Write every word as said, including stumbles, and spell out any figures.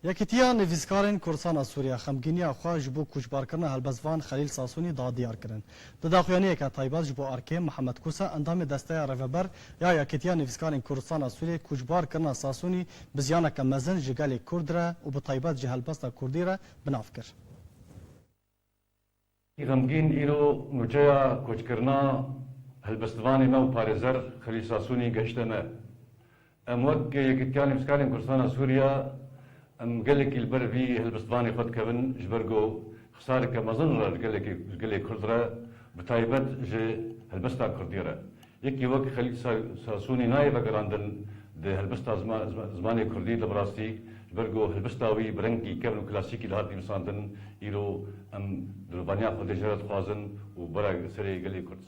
Yekîtiya Nivîskarên Kurdistana Sûriye xemgîniya xwe ji bo koçbarkirina helbestvan Xelîl Sasûnî da diyar kirin. Di daxuyaniyeke taybet ji bo Arkê, Mihemed Kusa, endamê Desteya Rêveber ya Yekîtiya Nivîskarên Kurdistana Sûriye, koçbarkirina Sasûnî bi ziyaneke mezin ji gelê Kurd re û bi taybet ji helbesta Kurdî re bi nav kir. Xemgîn, îro nûçeya koçkirina helbestvanê me û parêzer Xelîl Sasûnî gehişte me. Em wek Yekîtiya Nivîskarên Kurdistana Sûriye, em gelekî li ber vî helbestvanê xwe dikevin, ji ber ku xisareke mezin re ji gelekî, ji gelê Kurd re, bi taybet ji helbesta Kurdî re. Yekî wek Xelîl Sa-, Sasûnî nayê vegerandin di helbesta zima-, zima-, zimanê Kurdî de, bi rastî, ji ber ku helbesta wî bi rengî kevn û klasîkî dihat nivîsandin, îro em dilovaniya Xwedê jê re dixwazin û bera serê gelê Kurd.